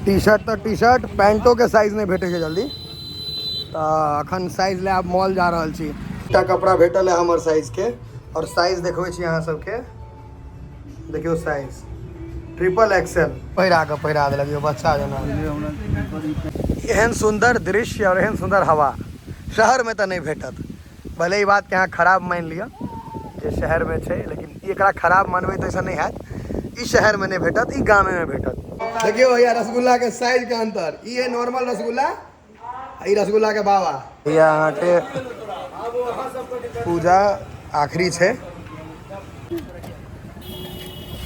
T shirt तऽ T shirt पैंटोके size नहि भेटै छै जल्दी। तऽ अखन साइज लए आब मॉल जा रहल छी। एकटा कपड़ा भेटल है हमर साइजके, आओर साइज देखबै छी अहाँ सबके। देखियौ साइज ट्रिपल एक्सएल पहिरा कऽ पहिरा देलक यौ बच्चा जेना। एहन सुन्दर दृश्य आओर एहन सुन्दर हवा शहरमे तऽ नहि भेटत। भले ई बातके अहाँ खराब मानि लिअ जे शहरमे छै, लेकिन एकरा खराब मानबै तऽ एहिसँ नहि हैत। ई शहरमे नहि भेटत, ई गामेमे भेटत। देखियौ भैया रसगुल्लाके साइजके अन्तर, ई है नॉर्मल रसगुल्ला, ई रसगुल्लाके बाबा। भैया अहाँके पूजा आखिरी छै,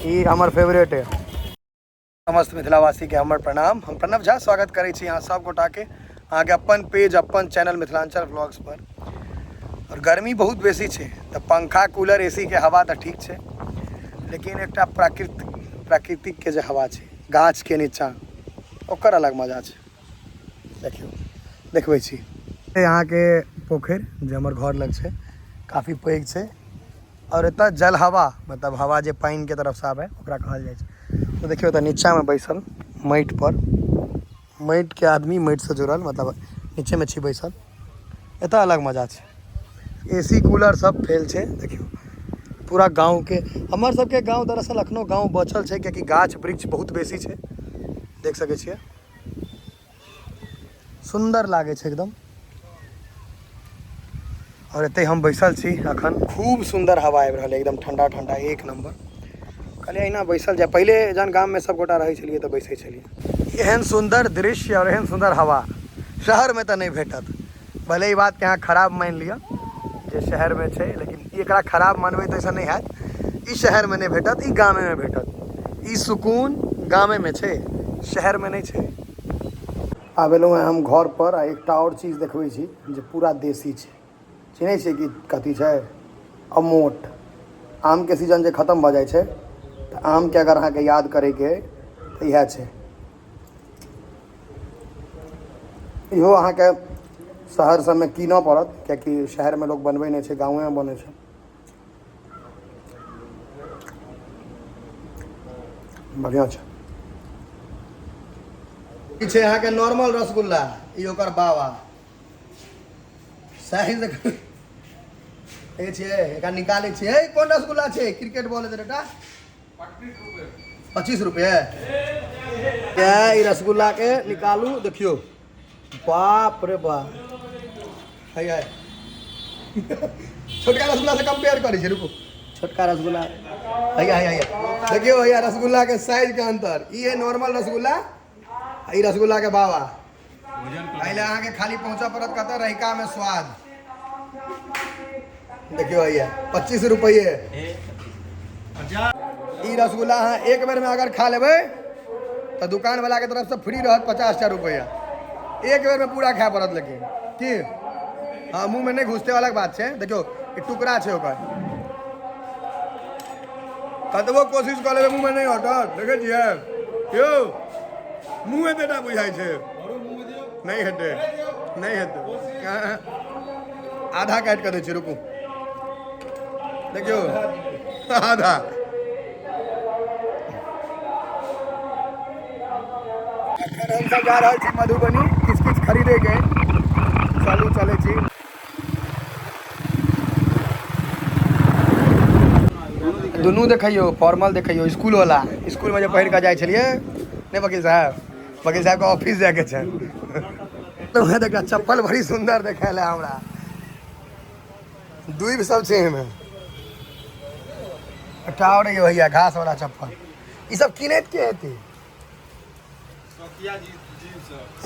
ई हमर फेवरेट है। समस्त मिथिलावासीके हमर प्रणाम। हम प्रणव झा स्वागत करै छी अहाँ सब गोटाके अहाँके अपन पेज अपन चैनल मिथिलांचल व्लॉग्स पर। और गर्मी बहुत बेसी छै तऽ पंखा कूलर एसी के हवा तऽ ठीक छै, लेकिन एकटा प्राकृतिक के जे हवा छै गाछ के नीचा, ओकर अलग मजा छै। देखियौ देखबै छी अहाँके पोखरि जे हमर घर लग छै, काफी पैघ छै। और एतऽ जल हवा, मतलब हवा जे पानि के तरफ से आबै ओकरा कहल जाइ छै। तऽ देखियौ तऽ नीचामे बैसल माटि पर, माटिके आदमी माटिसँ जुड़ल, मतलब नीचेमे छी बैसल, एतऽ अलग मजा छै। ए सी कूलर सब फेल छै। देखियौ पूरा गाँवके, हमर सबके गाँव दरअसल अखनो गाँव बचल छै, कियाकि गाछ वृक्ष बहुत बेसी छै। देख सकै छियै सुन्दर लागै छै एकदम। और एतै हम बैसल छी अखन, खूब सुन्दर हवा आबि रहल है, एकदम ठंडा ठंडा, एक नंबर। कहलियै अहिना बैसल जाय। पहिले जहन गाममे सब गोटा रहै छलियै तऽ बैसै छलियै। एहन सुन्दर दृश्य और एहन सुन्दर हवा शहरमे तऽ नहि भेटत। भले ई बातके अहाँ खराब मानि लिअ जे शहरमे छै, लेकिन एकरा खराब मानबै तऽ एहिसँ नहि हैत। ई शहरमे नहि भेटत, ई गामेमे भेटत। ई सुकून गामेमे छै, शहरमे नहि छै। आब एलहुँ हेँ हम घरपर आ एकटा आओर चीज देखबै छी जे पूरा देशी छै। चिन्है छियै कि कथी छै? अमोट। आमके सीजन जे खतम भऽ जाइ छै तऽ आमके अगर अहाँके याद करैके अइ तऽ इएह छै। इहो अहाँके शहर सबमे कीनऽ पड़त, कियाकि शहरमे लोक बनबै नहि छै, गाँवेमे बनै छै। बढ़िआँ छै। ई छै अहाँके नॉर्मल रसगुल्ला, ई ओकर बाबा साइज देखै छियै, एकरा निकालै छियै। कोन रसगुल्ला छै? क्रिकेट बॉल हेतै बेटा। 25 रुपये। ई रसगुल्ला के निकालू, देखियौ, बाप रे बाप, है है छोटका रसगुल्ला से कंपेयर करै छै। रुकू, छोटका रसगुल्ला हैया हैया हैया, देखियौ भैया रसगुल्ला के साइज के अंतर। ई है नॉर्मल रसगुल्ला, ई रसगुल्ला के बाबा। एहि अहाँके खाली पहुँचऽ पड़त कतऽ? रहिका में स्वाद। देखियौ भैया 25 रुपये ई रसगुल्ला। अहाँ एक बेर में अगर खा लेबै तऽ दुकान वाला के तरफ से फ्री रहत 50 टा रुपया। एक बेर में पूरा खाय पड़त, लेकिन की हाँ मुँह में नहीं घुसते वाला बात छै। देखियौ ई टुकड़ा छै ओकर, कतबो कोशिश कऽ लेबै मुँहमे नहि हटत। देखै छियै यौ, मुँहे बेटा बुझाइ छै, नहि हेतै, नहि हेतै। आधा काटि कऽ दै छियै, रुकू। देखियौ आधा। एखन हमसब जा रहल छी मधुबनी किछु किछु खरीदैके। चलू चलै छी। दुनू देखैयौ, फॉर्मल देखैयौ, स्कूल वाला, स्कूल में जे पहिर कऽ जाइ छलियै नहि वकील साहब, वकील साहब के ऑफिस जायके छै। तऽ वएह देखा चप्पल बड़ी सुन्दर देखायल है हमरा, दूबि सब छै एहिमे। एकटा आओर यौ भैया घास वाला चप्पल, ई सब किनैत के हेतै?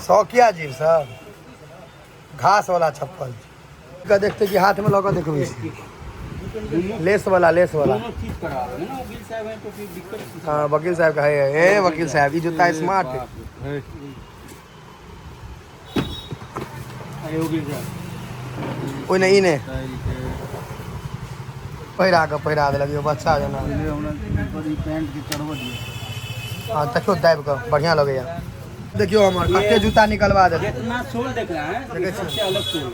शौकिया जीव सब घास वाला चप्पल के देखते कि हाथ में लऽ कऽ देखबै छी। लेस वाला, लेस वाला। दोनों चीज करा रहे हैं ना वकील साहब हैं तो फिर दिक्कत। हाँ वकील साहब का है। ए वकील साहब, ई जूता स्मार्ट है। अरे वकील साहब ओहि नहि, ई नहि पहिरा कऽ पहिरा देलक यौ बच्चा जेना। पैंट के चढ़बऽ दियौ। हाँ देखियौ दाबि कऽ बढ़िआँ लगैया। देखियौ हमर कते जूता निकलवा देलक। जितना सोल देख रहा है देखै सबसे छियै। अलग सोल है,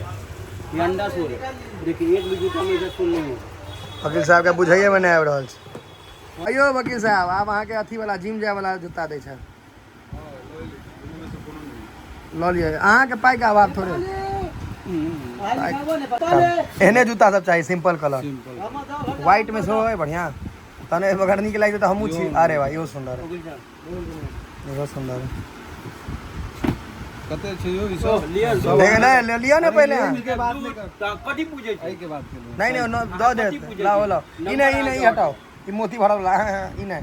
ये अंडा सोल है। देखिए एक भी जूता में ऐसा सोल नहीं है। वकील साहब के बुझैये में नहि आबि रहल छै। अयो वकील साहब, आब अहाँके अथी वाला जिम जाय वाला जूता दै छै। लऽ लिअ, अहाँके पाइके अभाव थोड़े। एहने जूता सब चाही, सिंपल कलर, व्हाइट में सेहो है बढ़िया। तहन एहि बगैर नीक लागि तऽ हमहूँ छी। अरे भाई, इहो सुन्दर है, इहो सुन्दर है। कते छै यौ ई सब? देख नहि ले लिअ ने पहिले अहाँ। के बात नहि कर, कथी पूछै छै? एहि के बात केलहुँ। नहीं नहीं, दऽ देत। लाओ लाओ, ई नहि, ई नहि, ई हटाओ, ई मोती भरल वाला। हाँ, हाँ, ई नहि,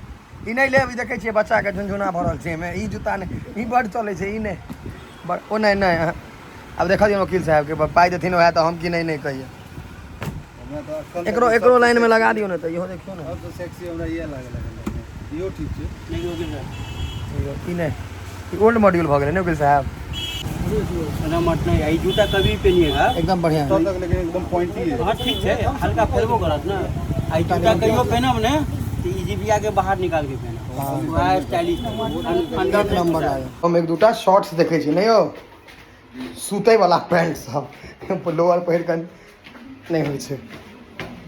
ई नहि लेब। ई देखै छियै बच्चाके झुनझुना भरल छै एहिमे। ई जूता नहि, ई बड्ड चलै छै। ई नहि, बड़ ओ नहि नहि। हाँ। आब देखऽ दियौ वकील साहेबके, पाइ देथिन वएह तऽ हम कि नहि नहि कहियै। हमरा तऽ अखन एकरो एकरो लाइनमे लगा दियौ ने तऽ इहो देखियौ ने। सबसँ सेक्सी हमरा इएह लागल एखन। इहो ठीक छै। नहि वकील साहब, ई नहि, ई ओल्ड मॉड्यूल भऽ गेलै ने वकील साहेब। ना मत नहीं, ई जूता कभी पहनिएगा। एकदम बढ़िया। तब तक लेकिन एकदम पॉइंटी है। हाँ ठीक छै, हल्का फैलबो करत ने। आ ई जूता कहियो पहनब ने तऽ ई जिबिया के बाहर निकाल के पहनब, वएह स्टाइलिश अंदर। एक नंबर लागल। हम एक दूटा शॉर्ट्स देखै छी। नहि यौ, सुतै वाला पैंट सब लोअर पहिर कऽ नहि होइ छै।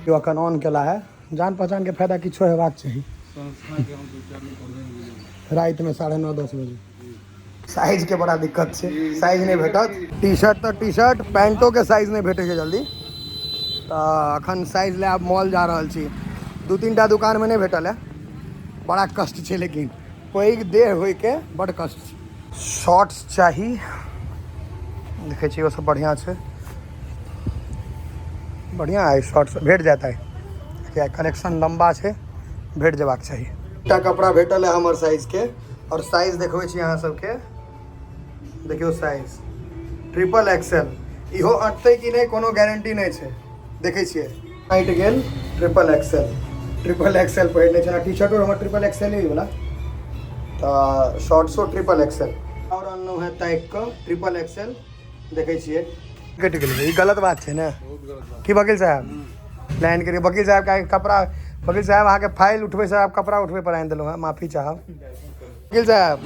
यो अखन ऑन केला है। जान पहचान के फायदा किछो हेबाक चाही। संस्था के हम दू चार दिन। रातिमे 9:30-10 बजे साइज के बड़ा दिक्कत छै, साइज नहि भेटत। टी शर्ट तऽ टी शर्ट, पैंटो के साइज नहि भेटै छै जल्दी। तऽ अखन साइज लए आब मॉल जा रहल छी। दू तीन टा दुकानमे नहि भेटल है। बड़ा कष्ट छै, लेकिन पैघ देह होइके बड़ कष्ट छै। शॉर्ट्स चाही, देखै छियै। ओ सब बढ़िआँ छै, बढ़िआँ है। शॉर्ट्स भेट जायत आइ, किया कलेक्शन लम्बा छै, भेट जेबाक चाही। एकटा कपड़ा भेटल है हमर साइजके आओर साइज देखबै छी अहाँ सबके। देखियौ साइज, ट्रिपल एक्सेल। इहो अटतै कि नहि, कोनो गारंटी नहि छै। देखै छियै, अटि गेल। ट्रिपल एक्सेल, ट्रिपल एक्सेल पहिरने छै। टी शर्टो हमर ट्रिपल एक्सेल ही वाला, तऽ शॉर्ट्सो ट्रिपल एक्सेल। आओर अनलहुँ हेँ ताकि कऽ ट्रिपल एक्सेल। देखै छियै, कटि गेलै। ई गलत बात छै ने? बहुत गलत बात। की वकील साहब, लाइन करिए वकील साहब का कपड़ा। वकील साहब, अहाँके फाइल उठबै साहब, कपड़ा उठबै पर आनि देलहुँ हेँ, माफी चाहब। वकील साहब,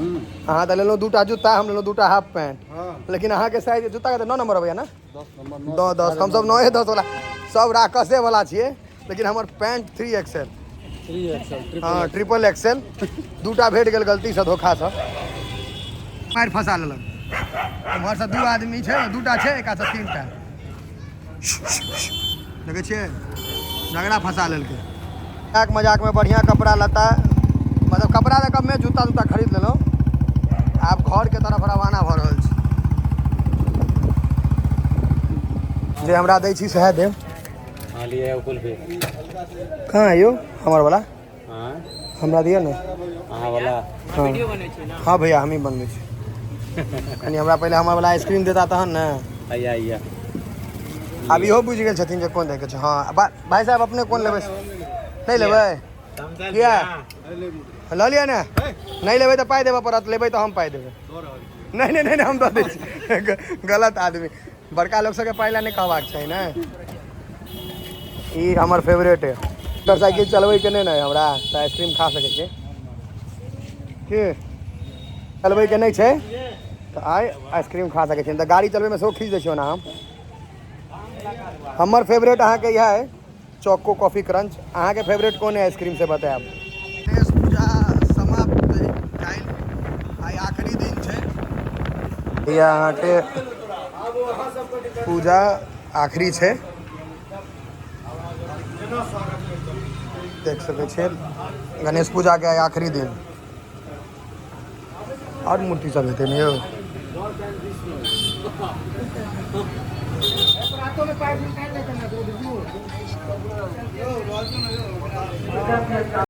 अहाँ तऽ लेलहुँ दूटा जूता, हम लेलहुँ दूटा हाफ पैंट। लेकिन अहाँके साइज जूताके तऽ 9 नंबर अबैया ने? 10 नंबर, 9। 9 10, हमसब 9 10 वाला सब राकसे वाला छियै, लेकिन हमर पैंट 3 एक्सएल। 3 एक्सएल। हँ, ट्रिपल एक्सएल दूटा भेट गेल गलतीसँ, धोखासँ मारि फंसा लेलक। उम्हरसँ दू आदमी छै, दूटा छै, एक से तीनटा। देखै छियै, झगड़ा फंसा लेलकै मजाक मजाकमे। बढ़िआँ कपड़ा लत्ता, मतलब कपड़ा तऽ कमे, जूता तूता खरीद लेलहुँ। आब घरके तरफ रवाना भऽ रहल छी। जे हमरा दै छी सएह देब। हाँ, लिए कुल्फी। कहाँ यौ हमर वाला? हाँ। हमरा दिअ ने। अहाँ वाला? हाँ हाँ भैया, हमही बनबै छी। कनि हमरा पहिले हमर वाला आइसक्रीम देता तहन ने। आइया आइया। आब इहो बुझि गेल छथिन जे कोन दैके छै। हाँ भाई साहब, अपने कोन लेबै? नहि लेबै? किया? लऽ लिअ ने। नहि लेबै तऽ पाइ देबऽ पड़त, लेबै तऽ हम पाइ देबै। नहि नहि नहि, हम दऽ दै छी। गलत आदमी, बड़का लोक सबके पाइ लए नहि कहबाक चाही ने। ई हमर फेवरेट है। मोटरसाइकिल चलबैके नहि ने हमरा, तऽ आइसक्रीम खा सकै छी। की चलबैके नहि छै तऽ आइ आइसक्रीम खा सकै छी, तऽ गाड़ी चलबैमे सेहो खींच दै छी। ओना हम हमर फेवरेट अहाँके इएह है, चोको कॉफी क्रंच। अहाँके फेवरेट कोन है आइसक्रीम, से बतायब। गणेश पूजा समाप्त, काल्हि आइ आखिरी दिन छै। भैया, अहाँके पूजा आखिरी छै। देख सकै छियै, गणेश पूजाके आइ आखिरी दिन। आओर मूर्ति सब हेतै ने यौ?